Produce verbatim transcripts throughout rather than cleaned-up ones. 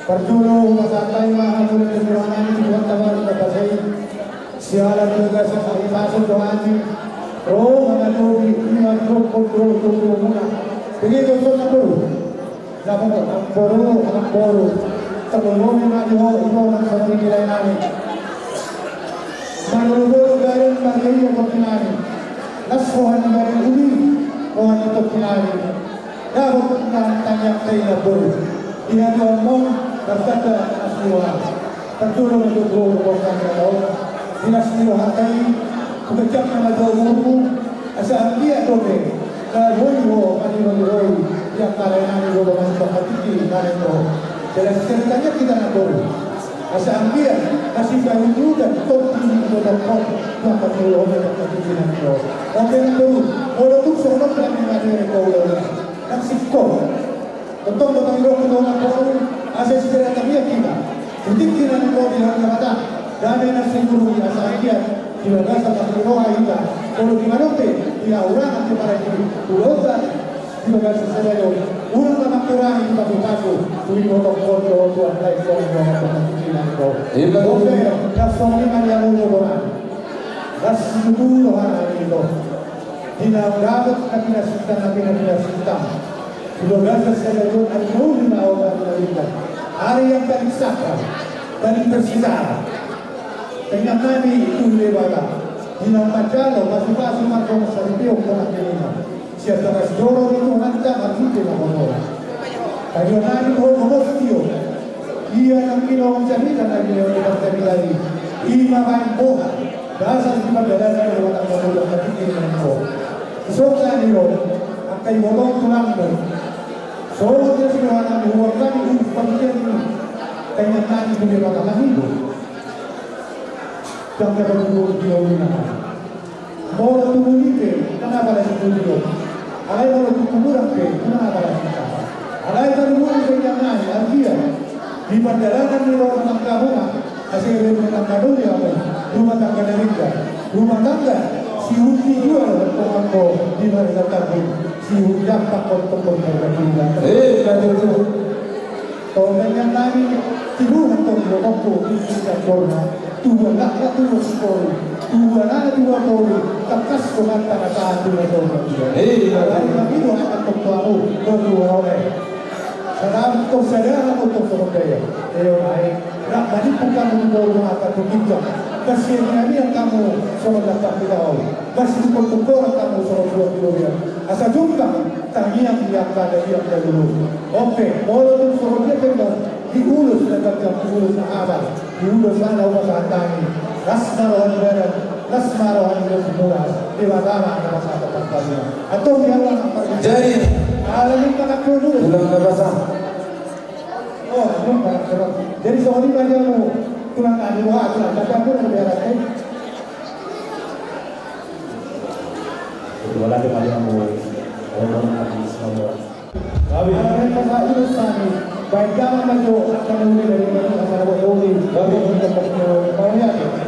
Parjolo hupasahat hami ma hamu di roha nami tu Tuhanta baru na pasai. Siala di bagasan hahipason do hami ro mangadopi, ima didokkon do tu hamuna. Begitu songon na boru. Namboru, namboru, tarlumobi ma di ho, di ho nang songon i di lae nami. Manolobolo garing margaia tondi nami. Las roha ni garing uli, roha ni tondi nami. Dapot na tangiang tai namboru. Di hatuaonmon martanda las ni roha. Parjolo ma jo tu ho, tu ho, di las ni rohanta i, tu ganjang na ma jo umurmu, asa anggiat dope na boi ho maniroi-roi di angka lae nami, dohot manjalo hatingki na naeng ro. Jala sisada tangiang hita namboru, asa anggiat na sipaihut-ihutan tondi ni ibotohon tu angka na boi ho manjalo hatingki na naeng ro. Oke namboru, molo tung songon on nang na denggan paulakna nang singkop. Tongtong do taulahon tu ho namboru, asa sisada tangiang hita. Tingki na naeng ro di hami Debata, dame na sumurung i, asa anggiat di bagasan las ni roha hita, molo di manang pe di aura na di parajin tu ulaonta di bagasan sadari on, unang na mangkurangi di pasu-pasu tu ibotohon dohot tu angka ibotohon na tingki na naeng ro. Ima tutu. Oke, las songon i ma di hamu, boru nami. Las situtu roha nami tu ho. Di na dapot na pinasinta, na pinasinta. Di bagasan sadari on, ari na uli ma on, ari na denggan. Ari yang paling sakral, paling bersejarah. Tangiang nami tu Debata, di na manjalo pasu-pasu marhite saripeon, marhite nangkiningan sian bagas joro ni Tuhanta marhite na bonoran. Tangiang nami tu ho, boru, tio. Ia nang ina on jamita na di leon di parjamita i, ima baen boha, asa di pardalanan ni rumah tangga muna na tingki na naeng ro. Songon i do angka iboto, tulang do. Songon i do las ni roha nami, huhut hami urupi pangkian i. Tangiang nami tu Debata, mangido. Ndang dapot urupi di ulaon nami. Molo tu bumi pe, unang apala situtu. Alai molo tu kuburan pe, unang apala situtu. Alai tarlumobi pe tangiang nami, anggiat di pardalanan ni rumah tanggamuna, asa gabe rumah tangga doli hamu, rumah tangga na denggan, rumah tangga sihuti jual, tongtong di marga Tambun, sihuti jampak, tongtong di marga Purba. Eh, betul, betul. Tongtong tangiang nami, tibu hatong do tongtong di sini tongtong. Tubuan lakna, tubuan sikoru, tubuan anak, tubuan boru, tangkas do hata na tahan tu na so. Iya. Alai mangido hata tong tu hamu, tong tu hamu. Sada tong sada, hamu tong songon daya. Iyo, ai. Rap manimpu hamu tu boru, mata tu ginjang. Kasi hami hamu songon lampak di tao. Kasi tu tong tu boru hamu songon buat di lobian. Asa jumpang tangiang di angka na di angka dulu. Oke, molo tung songon dia pe, di ulos na ganjang, di ulos na abal. Di ulos na hupasahat hami, las ma roha ni badan, las ma roha ni lobi muna, Debata ma na pasahathon pardalanan. Antong di hamu nang parjolo. Jadi, ala ni manang dulu. Tulang na basa. Oh, tulang na basa. Jadi songon i ma di hamu, tulang na di roha, tulang na basa, tulang na basa. Itu lagi ma di hamu. Orang habis nomor. Gabe. Ala naeng pasahat ulos hami, baen damang ma jo angka na uli, dari angka na uli. Gabe. Mauliate.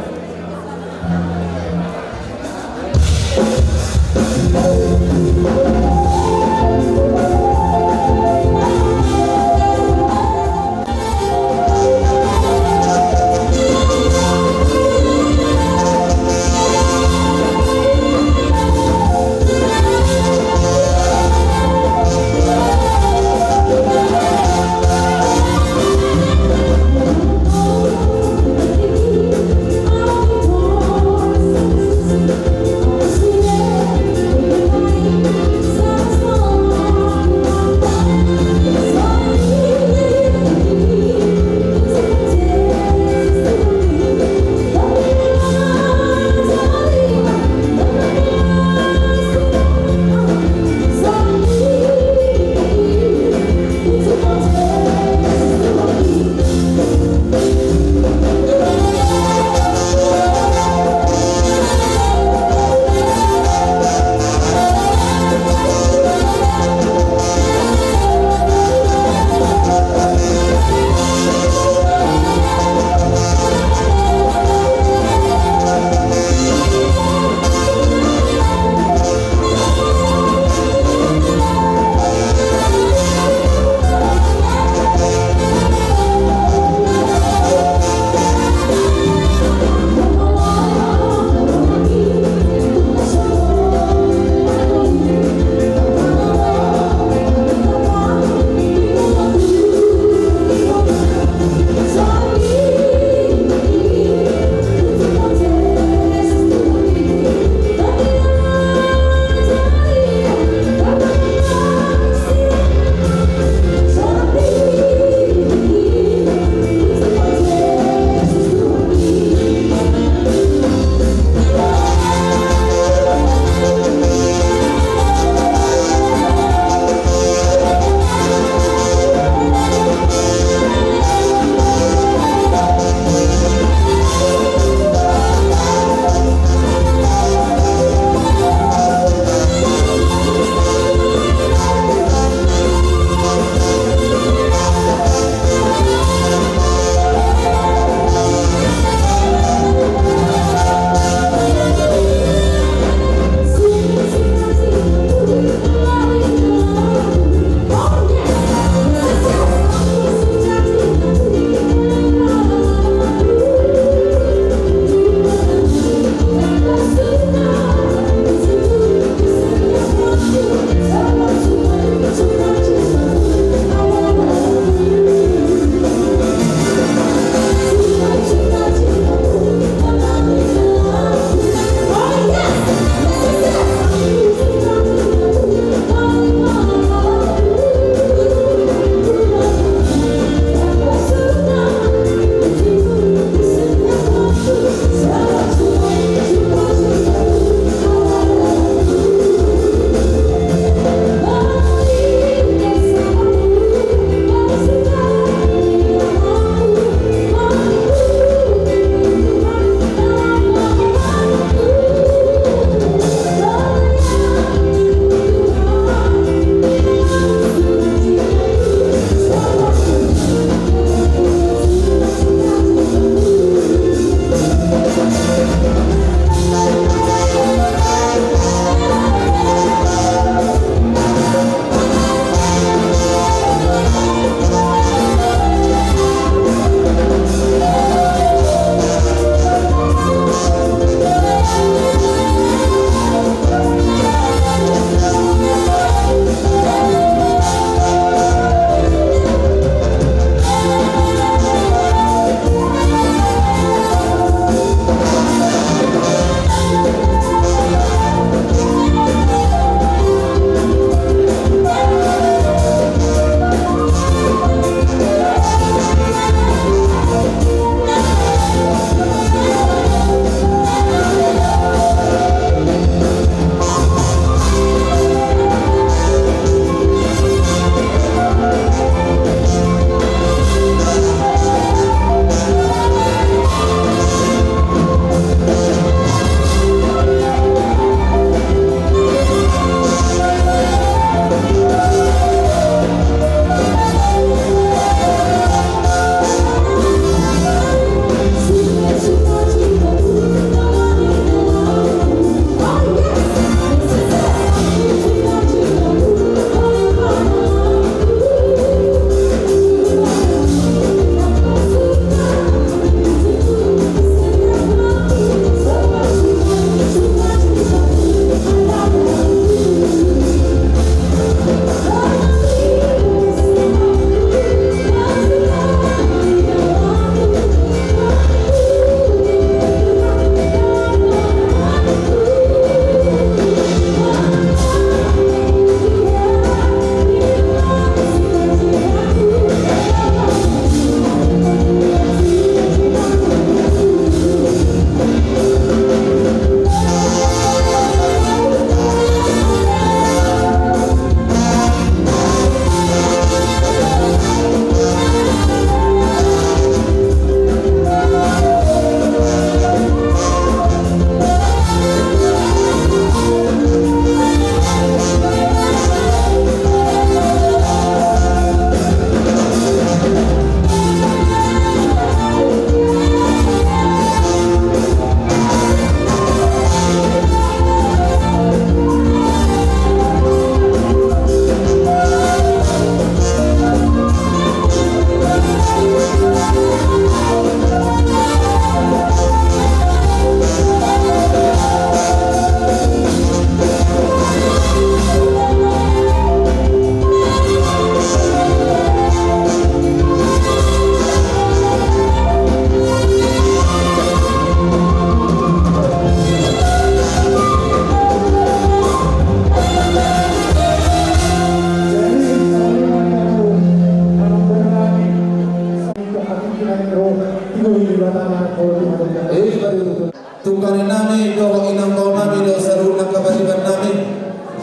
Tungkaninami dohot inangnami dohot saluhut angka pariban nami,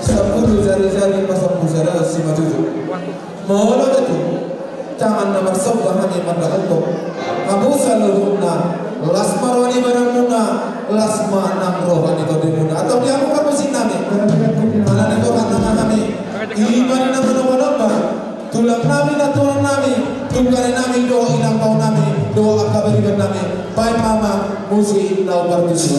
sampulu jari-jari pasampulu sada simanjujung. Molo tutu tangan na marsomba hami mandapothon hamu saluhutna, las ma roha ni badanmuna, las ma nang roha ni tondimuna. Antong di hamu parmusik nami, ala ni roha nang hami, ima ni na manomba-nomba. Tulang nami, nantulang nami, tungkaninami dohot inangnami dohot angka pariban nami, baen ma musik na parmusik.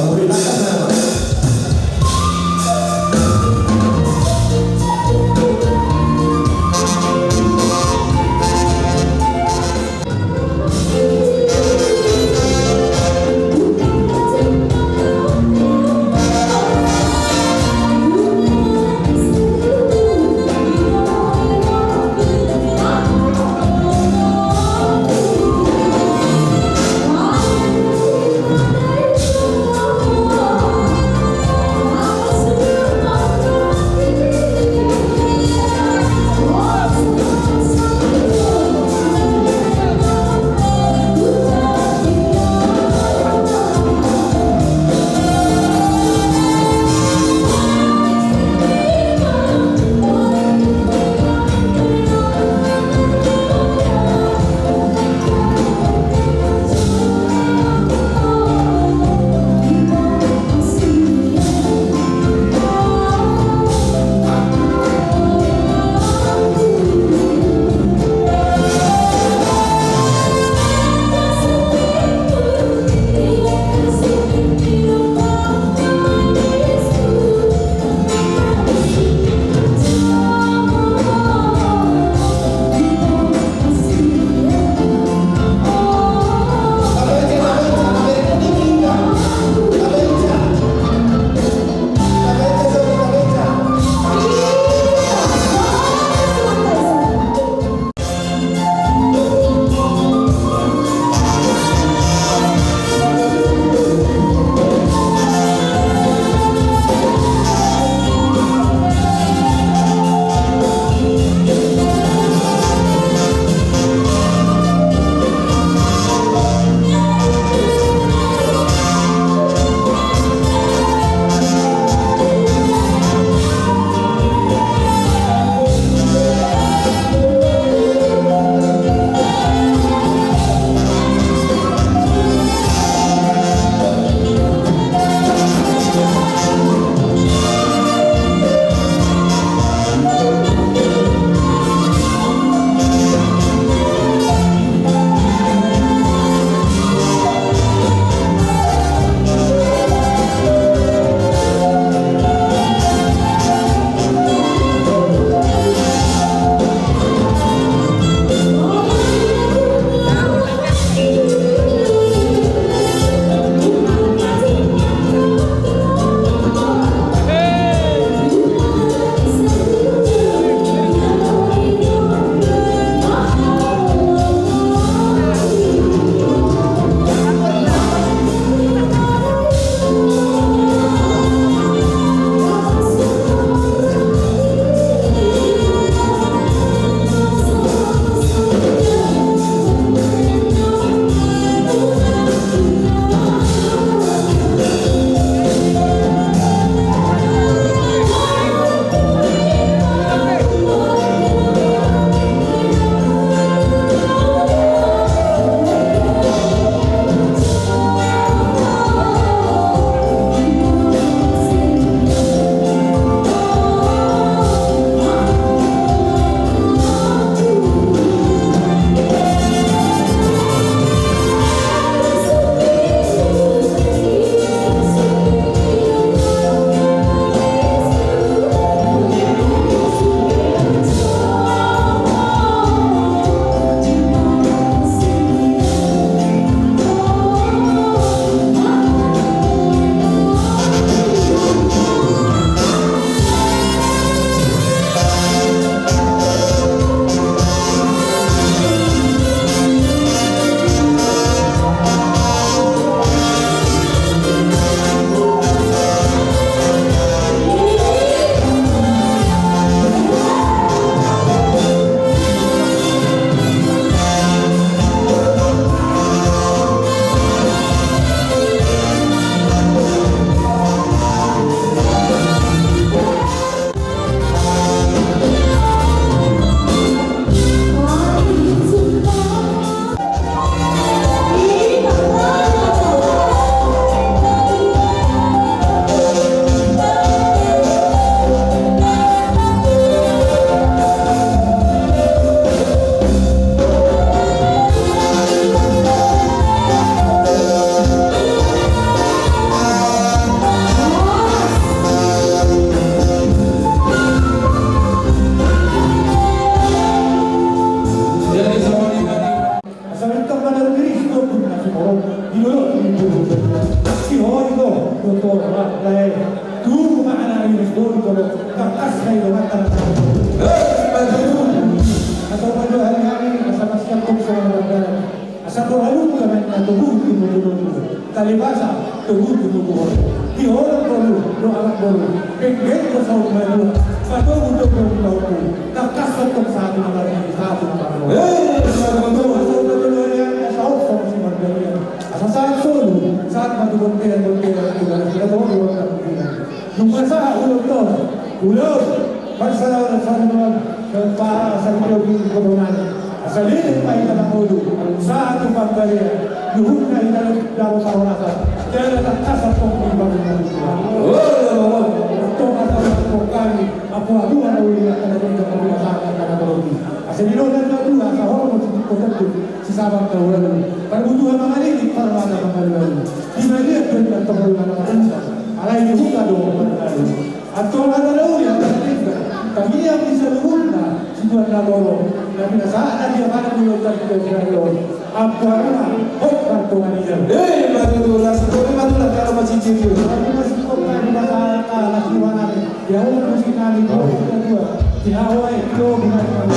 Tubu ma hami di solu, tangkas ma i do mata na. Asa upa do hami, hami asa masiap tong songon mardalan. Asa toralum gamen na togu tu mulu-mulu. Tali basa togu tu mulu-mulu. Di holan tolu do anak boru. Bengkek ko saut madua. Patogu togu togu. Tangkas satu satu na marni satu na marni. Asa upa do hami, asa osok si mardalan. Asa sahat solu, sahat ma tu bontean-bontean, tu galas na tolu, dua na tolu. Nunga sahat ulos on, ulos, marsala saluan, saluan, saluan, saluan, asa leleng ma hita mangolu, sahat tu pambalean, luhutna hita dapot parhorasan, jala tangkas tong di baru na tutu. Tong asa tong kami, apu-apu na uli, akan ada tong kami, asa akan ada tong. Asa di luhut na tutu, asa hormat tu kota tu. Sisabang na ualu, parbutuhan mangalili, parmata mangalualu. Di balian dohot na tohol na mangalualu. Alai di huta do mangalualu. Antong hata na uli, hata na denggan. Tangiang di saluhutna, situan na tolo. Na pinasahat na dia mana di lontar di lontar. Ampua rumah, hok partongan ida. Eh, matutu, langsung kami matutu, kalau masih cium. Kalau masih kok, kalau masih kok, kalau masih kok. Ya Allah, musik nami, dua, dua, dua. Di awal, dua, dua, dua.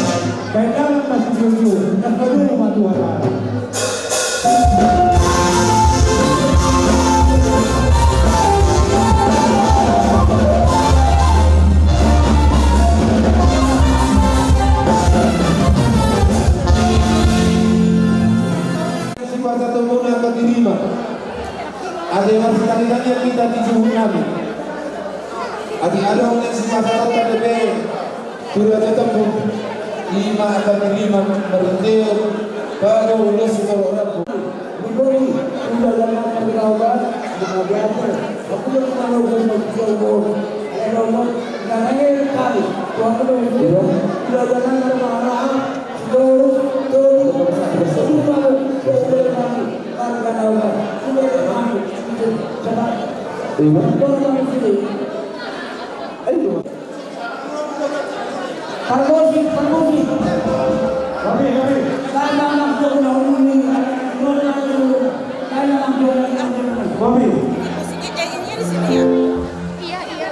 Baik dalam masih dua, dua. Nak kedua, dua, dua. Sipata tomuna angka tirima. Ate marsitangitangian hita di suhut nami. Ate adong na sipata tata debe. Pura tetap ima angka tirima marinteo. Pada ulos sitolok rambu. Di bumi, udah lama kita ubah, di Magelang, aku yang mau ngomong, ngomong, ngomong, ngomong, ngomong, ngomong, Iya, iya.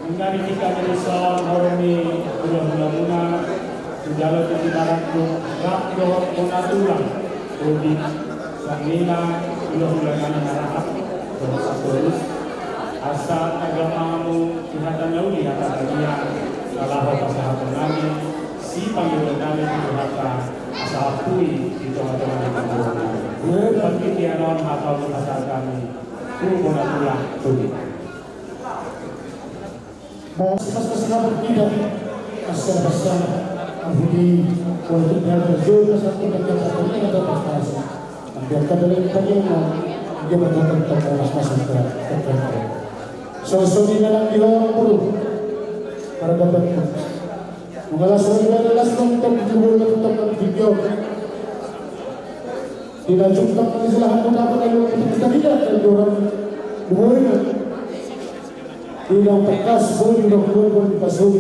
Nunga dihita muse horong ni hulahulamuna, hujalo tu timarangku, rap dohot bona tulang, ubi, sangina, hulahula nami na rap, dohot sitorus, asa tagamon hamu di hata na uli, hata na badia, na laho pasahaton nami, sipangidoan nami tu Tuhanta, asa ampui di tongatonga ni parngoluon nami. Partingkian on hata on pasahat hami tu bona tulang, ubi. Mau sipas-pas lapor kita, asal-asal, ampuni, walaupun dia terjun, asal kita, kita, kita, kita, pas-pas. Nanti akan ada yang tanya, dia berkata tentang mas-mas kita, kita, kita. So, so, di dalam di lorong perlu, para dapat. Mengalas orang, mengalas orang, tak dijubur, tak dijubur. Di lanjut, tak dijelahan, tak dijelahan, tak dijelahan, tak dijelahan. Di na tangkas boi, di na boi, boi, di pasuk.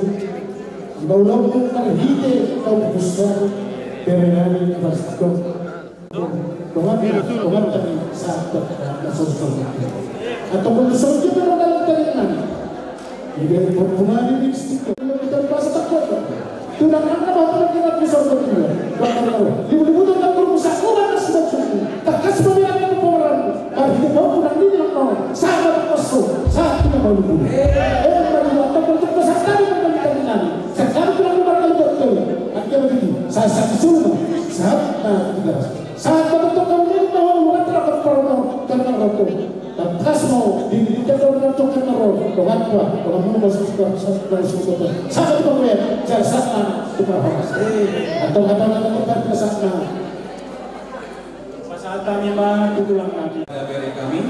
Di baulang, marhite, tau putusan. Bere nami na parsingkop. Dongan, dongan tadi saat na sosok. Atau pun sosok kita modal tadi nami. Di bere pun nami di situ. Kita bahasa takut. Tulang angka bahasa kita bisa berdua. Bahkan kalau di butuh tak perlu bisa orang sudah sudah. Tak kasih pemilihan itu pemeran. Mari kita bawa pulang ini yang mau. Sama tak kosong. Satu yang baru. Eh, baru atau untuk pesan tadi bukan tadi nami. Sekarang pulang bukan kali betul. Akhirnya begitu. Saya sakit suruh. Saat nah, tidak. Saat betul kamu ini tahu bukan terdapat promo dan promo. Dan plus mau di di kita tahu dengan coklat naro. Doa tua, kalau mau masuk ke dalam satu dalam satu kota. Sangat bermain. Jangan sana tukar horas. Atau kata-kata tempat ke sana. Pasahat hami ma tu tulang nami. Kepada bere kami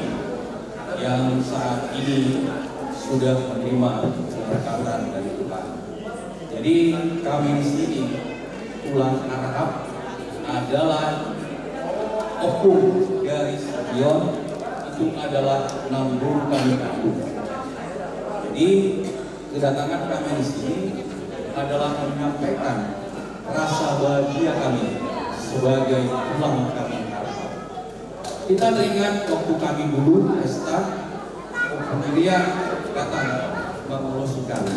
yang saat ini sudah menerima keberkatan dari Tuhan. Jadi kami di sini tulang Arahap adalah ompung dari Sion, itu adalah nambur kami kandung. Jadi kedatangan kami di sini adalah menyampaikan rasa bahagia kami sebagai tulang kami Arahap. Kita teringat waktu kami dulu pesta, waktu dia datang mengurusi kami.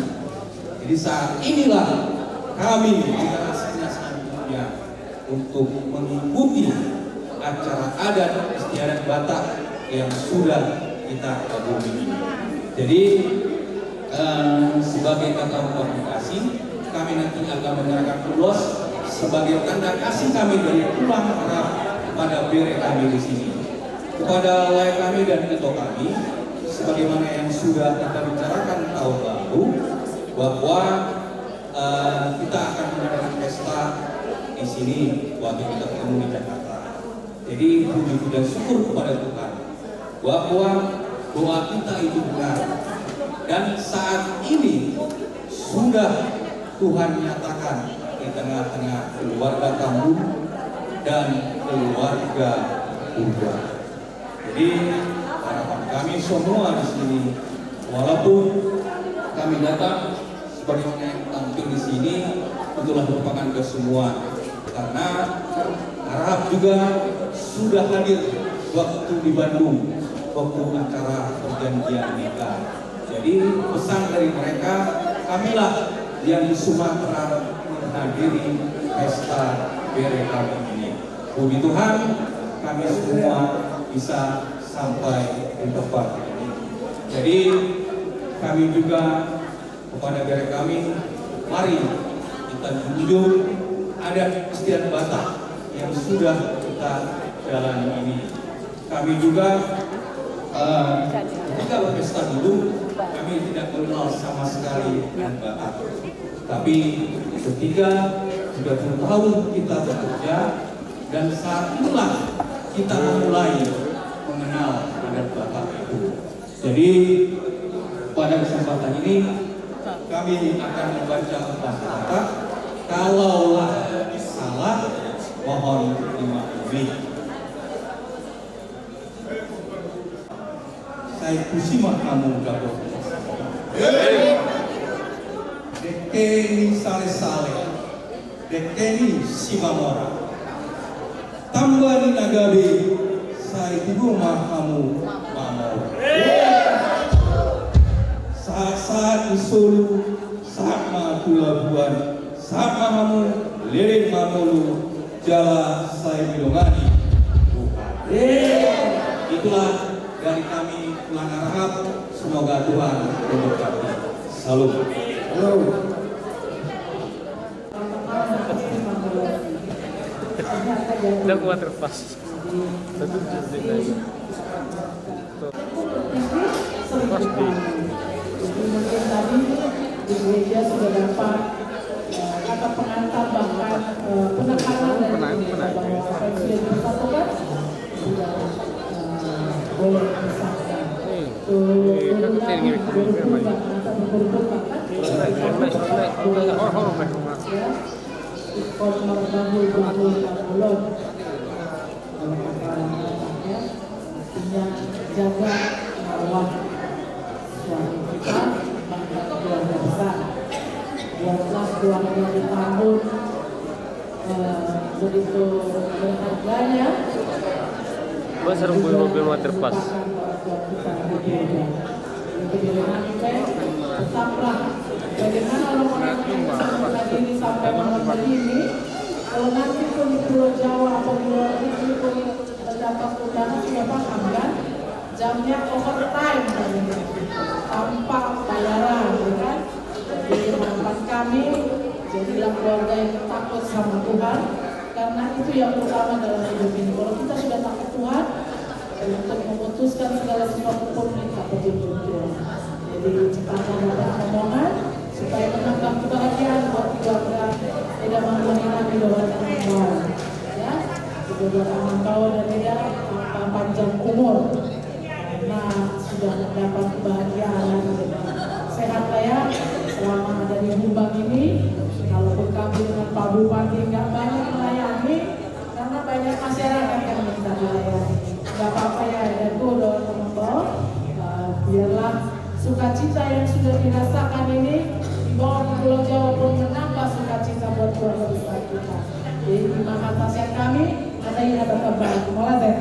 Jadi saat inilah kami generasinya selanjutnya untuk mengikuti acara adat istiadat Batak yang sudah kita kagumi ini. Jadi eh, sebagai kata ucapan kasih, kami nanti akan menyerahkan ulos sebagai tanda kasih kami dari tulang Arahap kepada bere kami di sini. Kepada lae kami dan ito kami, sebagaimana yang sudah kita bicarakan tahun lalu, bahwa eh, kita akan mengadakan pesta di sini waktu kita ketemu di Jakarta. Jadi puji-pujian syukur kepada Tuhan bahwa doa kita itu benar. Dan saat ini sudah Tuhan nyatakan di tengah-tengah keluarga Tambun dan keluarga Purba. Jadi harapan kami semua di sini, walaupun kami datang sebagaimana yang tampil di sini, itulah merupakan kesemua. Karena Arahap juga sudah hadir waktu di Bandung, waktu acara perjanjian nikah. Jadi pesan dari mereka, kamilah yang di Sumatera menghadiri pesta bere kami ini. Puji Tuhan, kami semua bisa sampai di tempat ini. Jadi kami juga kepada bere kami, mari kita junjung adat istiadat Batak yang sudah kita jalani ini. Kami juga eh, ketika berpesta dulu, kami tidak mengenal sama sekali adat Batak. Tapi ketika tiga puluh tahun kita bekerja, dan saat itulah kita memulai mengenal adat Batak itu. Jadi pada kesempatan ini kami akan membaca umpasa Batak. Kalaulah salah, mohon dimaklumi. Sai tusi ma hamu dapot. Dengke ni sale-sale, dengke ni Simamora. Tamba ni na gabe, sai tubu ma hamu mamora. Sahat-sahat ni solu, sahat ma tu labuan, sahat ma hamu leleng mangolu, jala sai didongani Tuhan. Itulah dari kami, tulang Arahap, semoga Tuhan memberkati. Salam. Halo. Nggak kuat terlepas. Pasti. Jadi mungkin tadi di gereja sudah dapat eh, kata pengantar bahkan eh, penekanan dari gereja bahwa apa yang sudah dipersatukan sudah eh, boleh disahkan. Tuh, eh, kan turunan saya ngiri-ngiri berubah, apa berubah, kan? Mulai, mulai, mulai, mulai, horor, horor, horor. Ya. Ikut merbahul-bahul, bahulon. Kalau kata Bataknya, artinya jaga marwah suami kita, bangga keluarga besar. Buatlah keluarga di Tambun eh, Begitu berharganya. Mas, sarung boy mobil mau terpas. Tetaplah. Bagaimana orang-orang yang sudah hadir sampai malam hari ini? Kalau nanti pun di Pulau Jawa atau di luar negeri pun terdapat undangan, sudah paham kan? Jamnya overtime katanya. Tanpa bayaran, ya kan? Jadi harapan kami, jadilah keluarga yang takut sama Tuhan, karena itu yang utama dalam hidup ini. Kalau kita sudah takut Tuhan, untuk memutuskan segala sesuatu pun minta petunjuk Tuhan. Jadi cepatlah dapat rombongan supaya menambah kebahagiaan buat keluarga. Eda mangoni nami dohot amang bao, ya, kedua belah amang bao dan eda, panjang umur. Karena sudah mendapat kebahagiaan. Sehatlah ya, selama ada di Humbang ini. Kalaupun kami dengan Pak Bupati nggak banyak melayani, karena banyak masyarakat yang minta dilayani. Nggak apa-apa ya, ada tuh doa membawa. Eh, biarlah sukacita yang sudah dirasakan ini dibawa ke Pulau Jawa pun menambah sukacita buat keluarga besar kita. Jadi terima kasih kami, ada yang ada kabar. Terima kasih.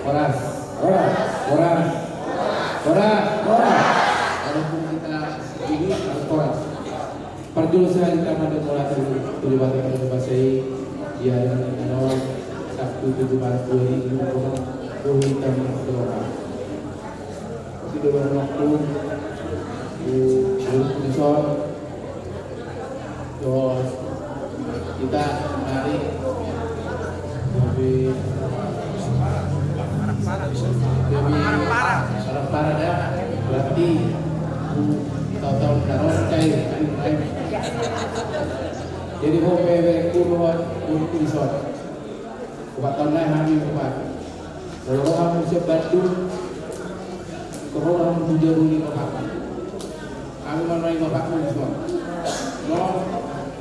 Horas, horas, horas, horas, horas. Walaupun kita ini harus horas. Parjolo sahali hita mandok mauliate tu Debata Parbadia i, di ari na tingki on, Sabtu tujuh Maret dua ribu dua puluh, dohot hita mardoa. Di dalam waktu, di, di, di son, Jos, hita mari. Tapi, tapi, parah-parah dah. Berarti, tahu-tahu taruh cai. Jadi, ho bebek kurban untuk di son. Opat taon nai hami opat. Molo ro hamu sian Bandung, ro hamu tu jabu ni bapakmu. Hami manulai bapakmu di son. Molo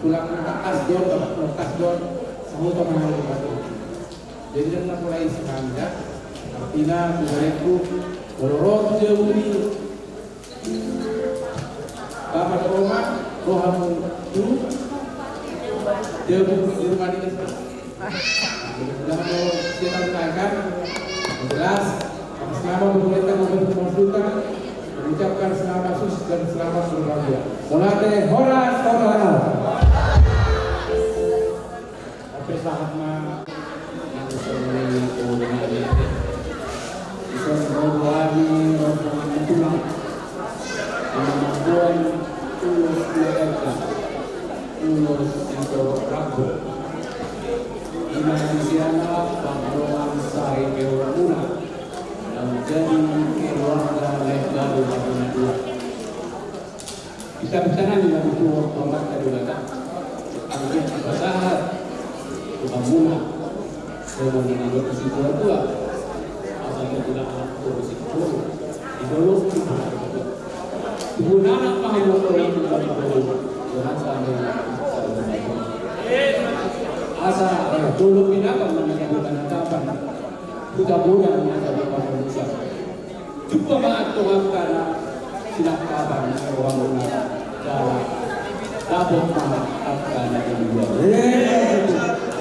tulang tangkas do on, bapak tangkas do on, sahuta ma hamu di Bandung. Jadi, dang na mulai sepanjang, artina, tu berengku, molo ro tu jabu ni Bapak Roma, ro hamu tu jabu di rumah dinas. Jangan mau setan tangan. Jelas, atas nama pemerintah Kabupaten Mamuju Utara, mengucapkan selamat sukses dan selamat berbahagia. Mauliate, horas, horas. Oke, selamat ma-, Ison ro do hami rombongan tulang. Ima mamboan ulos na enda, ulos sitorop rambu. Ima disi anak pangaloman saripeon muna, na manjadi keluarga na baru hami na dua. Hita, hita nangkin na tutu, Amanta Debata, anggiat dipasahat tu hamuna songon na nidok ni situa-tua. Asa tutu na anak tu situa di dolok tu anak. Tubuan anak ma hamu tu dolok tu anak. Asa, eh, dolok binatang ma na jadi panatapan. Huta Bodan ma na jadi panatapan. Jumpa ma antong angka na sinangkapan ni rohamuna jala dapot ma angka na di luar.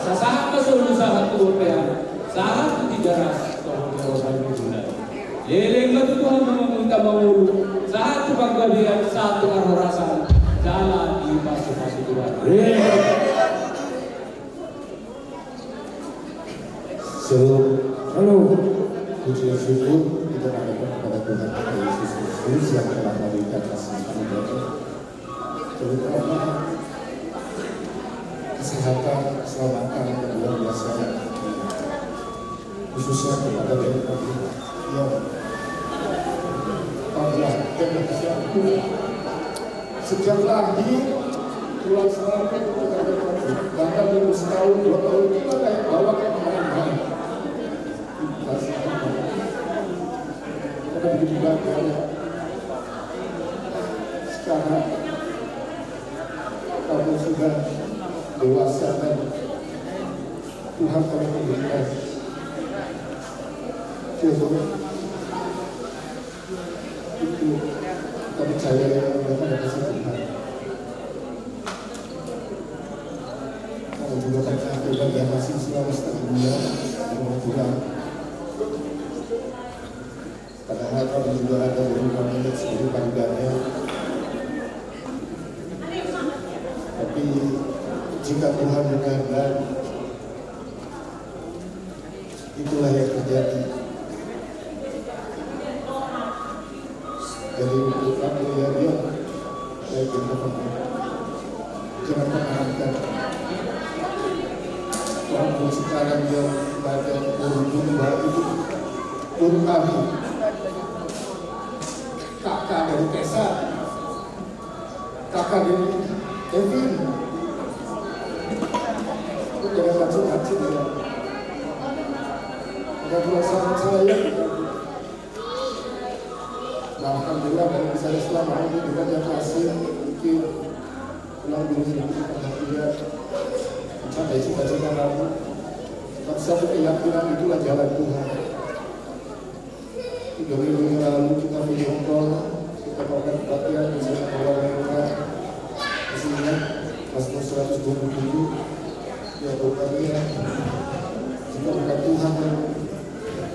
Sasahat ma solu sahat tu bontean, sahat tu Tigaras, sahat tu roha ni guna. Leleng ma tutu hamu mangolu, sahat tu panggabean, sahat tu parhorasan jala dipasupasu Tuhan. Shalom. Halo. Puji dan syukur kita panjatkan kepada Tuhan kita Yesus Kristus yang telah memberikan kasih karunia, terutama kesehatan, keselamatan yang luar biasa, khususnya kepada B M P G. Ya. Sejak lahir, tulang serapi, bahkan umur setahun, dua tahun, kita kayak bawa kayak main-main. Kita bikin juga, ya. Sekarang kamu sudah dewasa dan Tuhan telah memberikan jodoh. Itu kita percaya yang mereka ada kasih Tuhan. Juga karena aku bagi masih selama setengah bulan, kurang-kurang. Padahal kami juga ada beberapa menit sebagai paribannya. Tapi jika Tuhan berkehendak, itulah yang terjadi. Jadi, untuk kamu ya, dia, baik, yang dapat. Jangan pernah ada. Walaupun sekarang dia baca burung domba itu, burung kami. Kakak dari Tesa. Kakak dari Kevin. Jangan macam-macam ya. Ada perasaan saya. Nah, alhamdulillah, kalau misalnya selama ini kita dia kasih, mungkin pulang dulu sedikit perhatian. Mencapai cita-cita kamu. Tapi satu keyakinan, itulah jalan Tuhan. Tiga minggu yang lalu kita video call, kita pakai pelatihan bersama keluarga kita. Hasilnya, Mazmur seratus dua puluh tujuh, ya, pokoknya, jika bukan Tuhan yang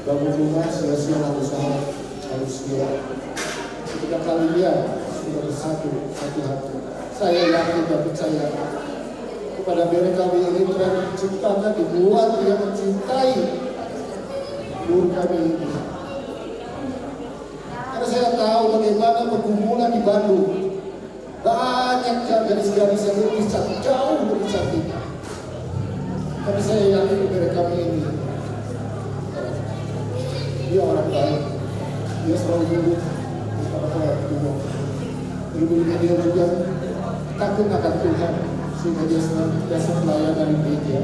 bangun rumah, sia-sialah usaha manusia. Ketika kalian sudah bersatu, satu hati, saya yakin dan percaya kepada bere kami ini telah diciptakan, dibuat yang mencintai guru kami ini. Karena saya tahu bagaimana pergumulan di Bandung. Banyak gadis-gadis yang lebih cantik, jauh lebih cantik. Tapi saya yakin bere kami ini, dia orang baik. Dia selalu duduk di tempat orang tua. Berikutnya dia juga takut akan Tuhan, sehingga dia senantiasa melayani di gereja.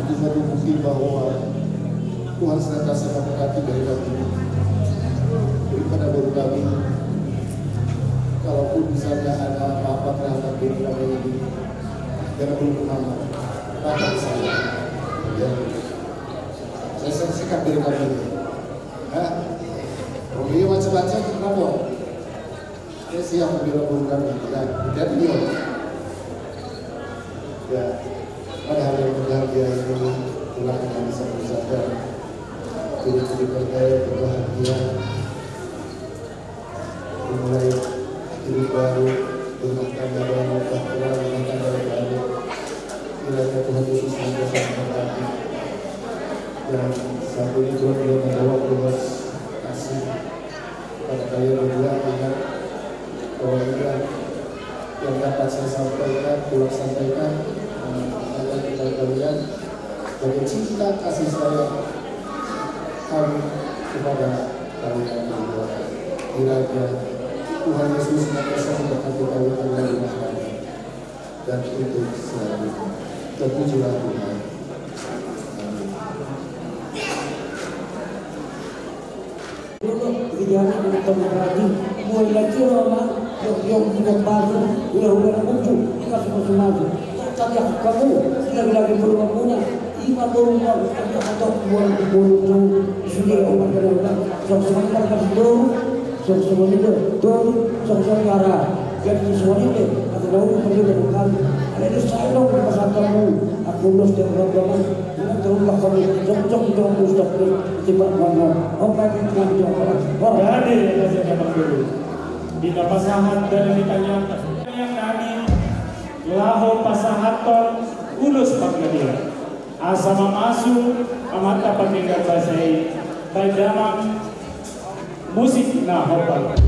Itu satu bukti bahwa Tuhan senantiasa memberkati bere kami. Jadi pada guru kami, kalaupun misalnya ada apa-apa terhadap bere kami ini, jangan dulu ke mama, datang ke saya. Ya. Saya selesaikan bere kami ini. Hah? Kalau dia macam-macam, kenapa? Saya siap membela guru kami. Ya, jadi dia. Ya, pada hari yang berbahagia ini, telah kami sama-sama jadi dipercaya, berbahagia. Memulai hidup baru, rumah tangga baru, bahtera rumah tangga yang baru. Kiranya Tuhan Yesus senantiasa memberkati. Dan saat ini Tuhan juga membawa tugas kasih pada kalian berdua, ingat bahwa juga yang dapat saya sampaikan, Tuhan sampaikan, eh, kepada kalian sebagai cinta kasih sayang kami kepada kalian berdua. Kiranya Tuhan Yesus senantiasa memberkati kalian dan rumah tangga dan untuk selanjutnya. Terpujilah Tuhan. Amin. Dulu, di jalan itu, ketemu lagi. Mulai lagi, Roma, yang, yang punya baru, udah, udah, lucu, dikasih masuk-masuk. Tapi aku, kamu, lagi-lagi belum punya. Ima boru ma, tapi ato boru, boru tu, sude opat boru ma, songon songon i ma kasih boru, songon songon i do, boru, songon songon i ara. Jadi songon i do, ato boru perlu dengan kami. Ada di saya dong, di pasar kamu, aku los dari rombongan, ini terus lah kami, songon songon i do, aku stop deh, tiba mana, oh, lagi, lagi, lagi. Jadi, ya, saya dapat dulu. Kita pasahat dan ditanya, yang kami, laho pasahathon ulos panggabean. Asa mamasu amanta pardenggan basa i, baen damang musik na hombar.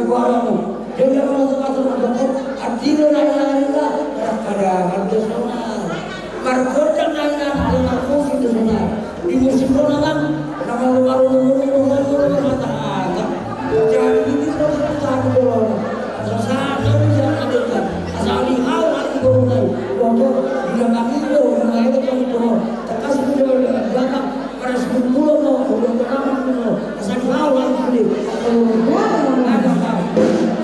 Jadi, angka na tongtong, artina na hinahinan, kadang-kadang do songon i. Margondang na hinahinan, margondang do songon i. Di musim on, amang, na marungutungutu, marungutungutu, marhata-hata. Jadi, di musim on, asa sahat do di jalan, asa di hau, hau di borunai. Boto, di dalam indo, di dalam indo, tangkas di dalam, di dalam, pada sepuluh puluh, no, udah terang, no. Asa di hau, hau di borunai. Ada, Pak.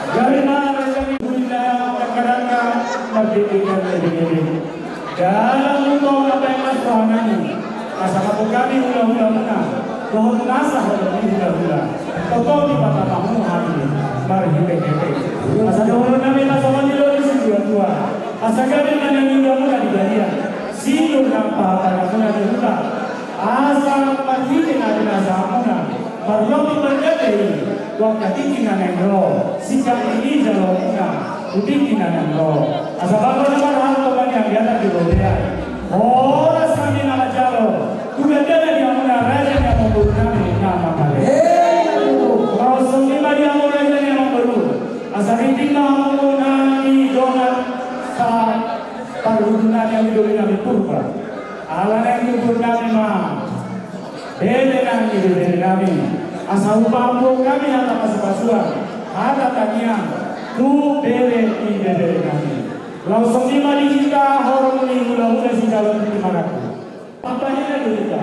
Gari ma raja ni bulina, dangka-dangka, mardengke-dengke. Dalan muse na paemas rohanami, asa manghatai hami hula-hulamuna, dohot nasa hula-hulana. Tongtong dipatama hamu hami marhite-hite. Asa dohononnami ma songon nidok ni situa-tua. Asa gabe ma niula-niulamuna di balian, sinur nang pahatanamuna di huta. Asa marhite na pinasahatmuna, marlopi margande i, tu angka tingki na naeng ro, singkat ni jaloonmuna tu tingki na naeng ro. Asa bahen na marhalto ma nian di atas di robean. Horas hami na manjalo tu gandana di hamuna raja ni amangborunami na mangalean. Laos songon i ma di hamu raja ni amangboru. Asa rinting ma hamu nang di dongan saparhundulnami, nang di dolinami purba. Ala naeng tubu nami ma bere nang ibeberenami, asa hupaampu hami hata pasupasuan, hata tangiang tu bere ibeberenami. Laos songon i ma di hita horong ni hula-hula sijalo ni Timarangkup. Pampahina do hita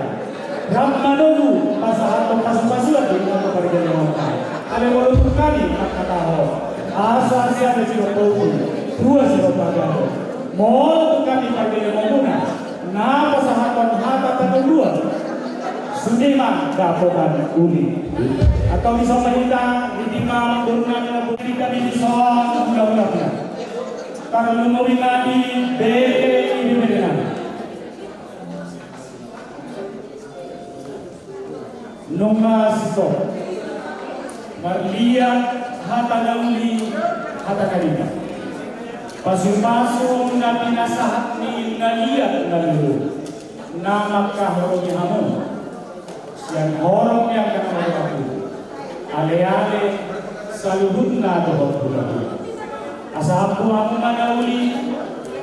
rap manogu pasahathon pasupasuan di hita tu pargellengonta. Alai molo tung hami mangkatahon, asa sian na sirompa ubu, tua sirompa gabe. Molo tung hami pargellengonmuna na pasahathon hata panoguan, sude ma dapotan uli. Antong dison ma hita, rinting ma amangborunami na putri hami dison, hula-hulamuna. Tarlumobi ma di bere ibeberenami. Nunga sintong marliat hata na uli, hata na denggan. Pasupasu na pinasahat ni na liat na lolo, na mangkaholongi hamu sian horong ni angka na marhaha, aleale, saluhutna dohot hula-hula. Asa ampu hamu ma na uli,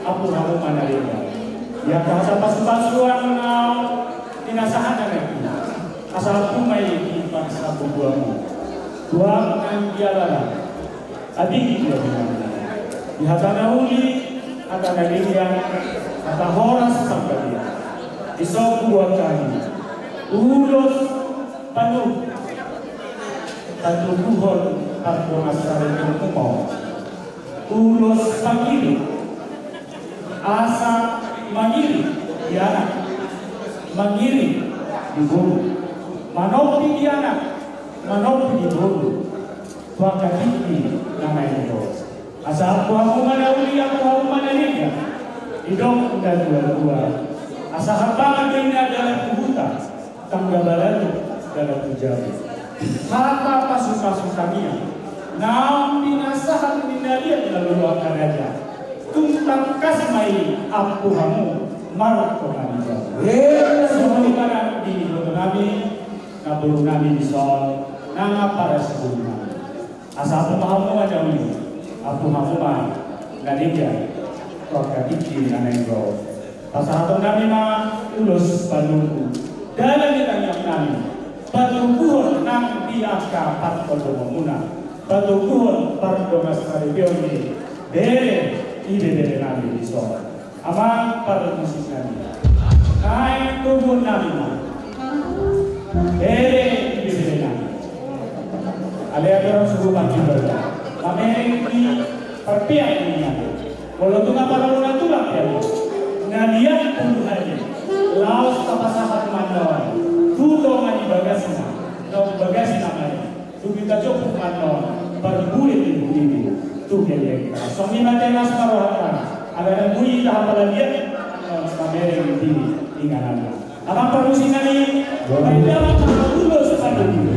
ampu hamu ma na denggan. Di angka hata pasupasuan na pinasahatna nangkin, asa ampu ma i di parsabubuanmu. Tuak nang di alana, abing di abinganna. Di hata na uli, hata na denggan, hata horas panggabean. Dison huboan hami ulos panogu, patoguhon pardongansaripeonmu ma on. Ulos pangirim, asa mangirim di anak, mangirim di boru, manompi di anak, manompi di boru, tu angka tingki na naeng ro. Asa ampu hamu ma na uli, ampu hamu ma na denggan. Didok na tua-tua, asa hambangan do inna dalan tu huta, tangga balatuk dalan tu jabu. Hata pasupasu tangiang naung pinasahat ni na liat na lolo angka raja, tung tangkas ma i ampu hamu martonga ni jabu. Songon i ma nang di ibotonami, namborunami dison, nang parsabubuannami. Asa ampu ma hamu ma na uli, ampu hamu ma na denggan, tu angka tingki na naeng ro. Pasahatonnami ma ulos panogu, dalan ni tangiangnami, patoguhon nang di angka partondonganmuna, patoguhon pardongansaripeon ni bere ibeberenami dison. Amang parmusiknami, naeng toguonnami ma bere ibeberenami. Alai adong surupan di bawah, mamereng di parpeak ni inganan. Molo tung parhundul na tulang pe, na liat pulu hali, laos tapasahat ma annon tu tonga ni bagasna, naung bagasna ma i. Dung i tajompu ma annon parbue ni ibu-ibu tu gellengna. Songon i ma, tenas ma rohanta, ala naeng boi hita hapalalian annon mamereng di ingananna. Amang parmusiknami, baen damang ma ulos panogu.